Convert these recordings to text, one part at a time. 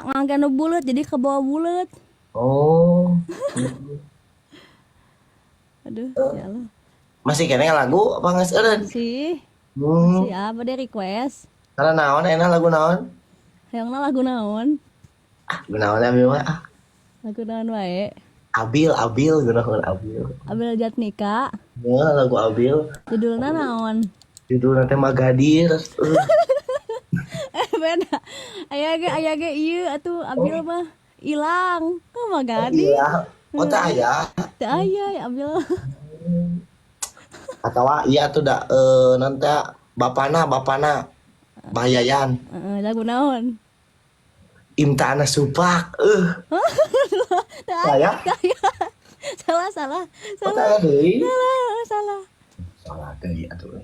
Ngangge nu buleut jadi kebawa buleut. Oh. Aduh, ya Allah. Masih keneh lagu apa geus eureun? Masih. Hmm. Masih apa deh request? Karena naon enak lagu naon? Hayangna lagu naon? Ah, lagu naon abi mah ah. Lagu naon wae? Abil, Abil, gunawan Abil. Abil Jatnika. Ya, lagu Abil. Judulna naon? Judul nanti Magadir. Eh beda. Aya ge ieu atuh Abil mah ilang. Kok Magadir? Iya. Oh, teh aya. Teu aya ya Abil. Atau iya tuh da nanti bapana bapana Bayayan. Heeh, lagu naon? Imtana Supak. Teu aya. Saya? Teu aya. Salah, salah. Oh, Salah. teh aya deui. Salah, salah. Salah deui atuh.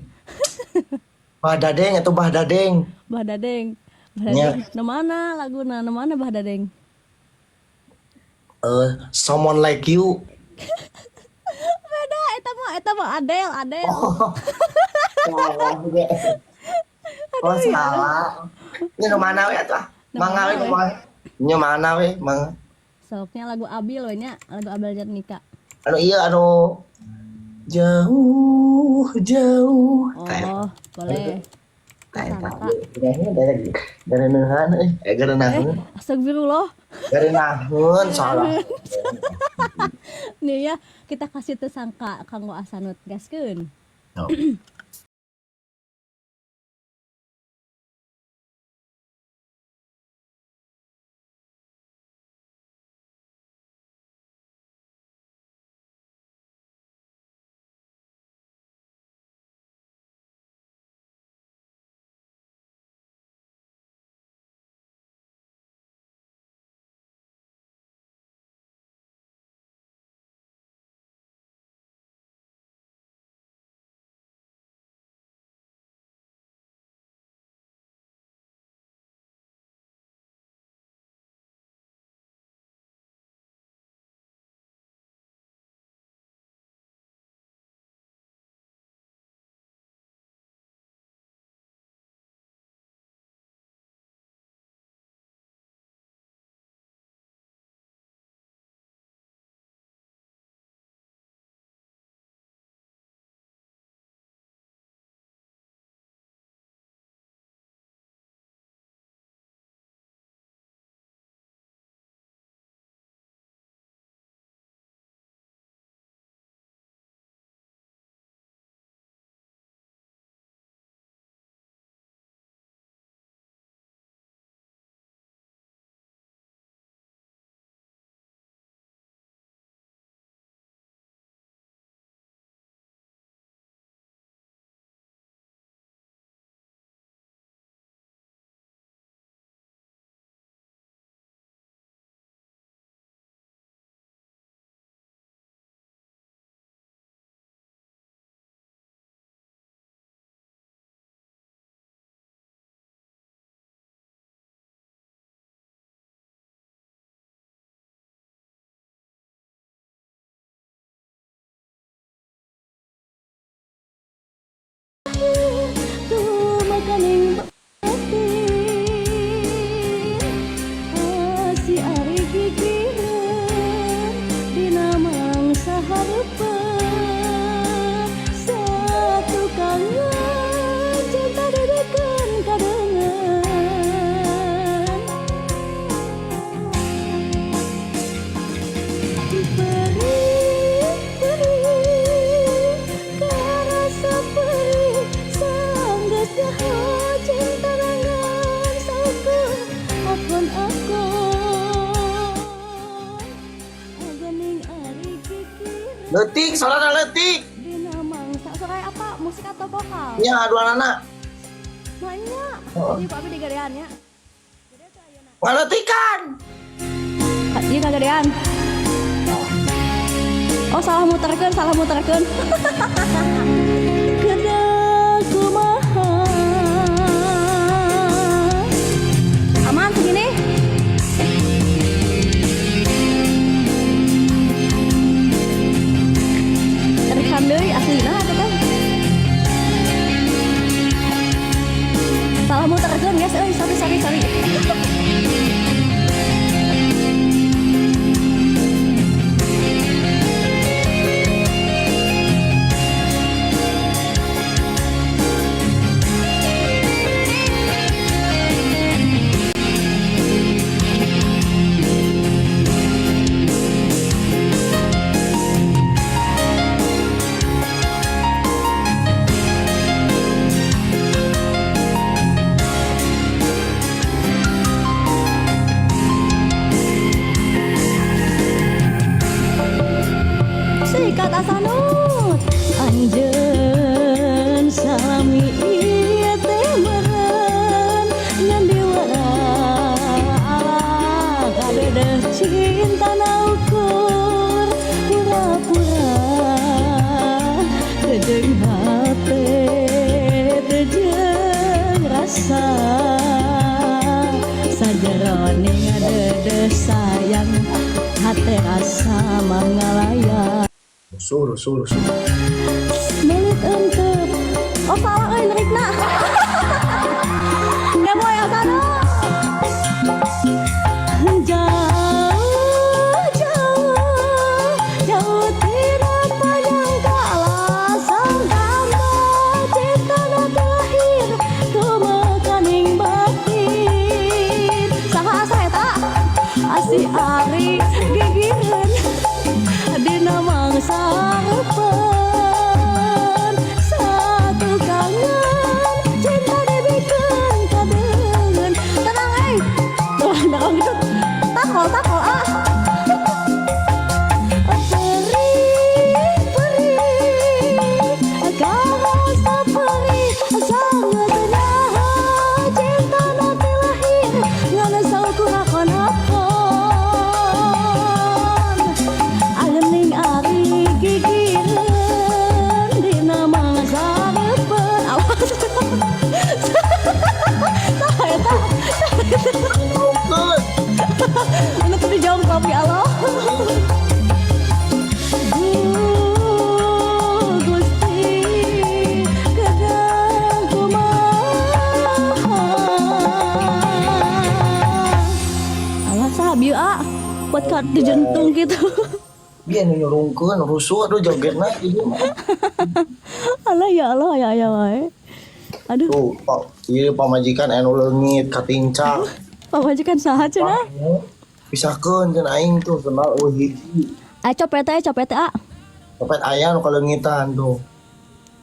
Bah Dadeng atau Bah Dadeng. Bah Dadeng. Bah Nya. Dadeng. Nu mana laguna? Nu mana Bah Dadeng? Someone Like You. Beda, eta mah Adele, Adele. Oh. Salah juga. Oh, Aduh, ya Allah. salah. Ini nu mana we atuh? Nu Mangga mana we we? nu mana? Nya mana we, mangga. Soknya lagu Abil we nya, lagu Abil Jatnika. Anu iya anu jauh jauh. Oh, boleh. Tah eta. Tersangka. Dari dari euy, eh Eh, geunaheun. astagfirullah. Geunaheun salah. Nih ya, kita kasih tersangka kanggo Asanut gaskeun. Oh. Tumekaning batin si ari gigireun dina mangsa hareupeun satukangan cinta dedekeun kadeungeun perih perih karasa perih sanggeus nyaho cinta ngan saukur akon-akon agening ari gigireun Leutik, soalna leutik. dina mangsa suara apa musik atau vokal Nya aduanana. nanya Heeh. ieu ku abi digadean nya gede teu ayeuna Ngaleutikan. ieu kagadean. Oh salah muterkeun, salah muterkeun. Kedah kumaha. Aman segini? Terekan deui aslina atuh teh. Salah muterkeun guys euy, sorry sorry sorry. Cinta na ukur pura-pura, teu jeung hate, teu jeung rasa. Sajeroning deudeuh sayang, hate rasa mangalayang. Rusuh, rusuh, rusuh. Melit entep. Oh, salah euy lirikna. Nggak mau yang sana. Jauh, jauh, jauh tina panyangka alasan tambah cinta na lahir tumekaning batin. Saha asa eta? Asih ari gigireun dina mangsa eupeun. Satu kangen cinta dibikeun kadeungeun. Tenang euy. Tuh, dorong gitu. Takol, takol ah. Perih, perih, karasa perih, sangat nyaho cinta na teu lahir ngan saukur akon-akon. Angening ari gigireun dina mangsa eupeun. Awas. Saha eta? Good. Anu teu dijongkok, ya Allah. Duh Gusti, kedah kumaha. Alah, saha bieu, ah? Buat ka dijentung gitu. Biar nu nyurungkeun rusuh, aduh, jogetna ieu mah. Alah, ya Allah, ya ya wae. Aduh. Tuh, Pak, ieu pamajikan anu leungit katincak. Pamajikan saha cenah? Pisahkeun cenah aing tuh kenal euweuh hiji. Ah, copet teh, copet teh, ah. Copet aya nu kaleungitan tuh.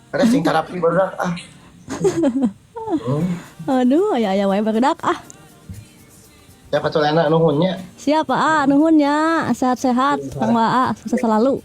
Ada sing terapi barudak ah. Aduh, aya aya wae barudak ah. Siapa tuh, enak, nuhun nya. Siapa, ah, nuhun nya, sehat-sehat, Kang Waa, sukses selalu.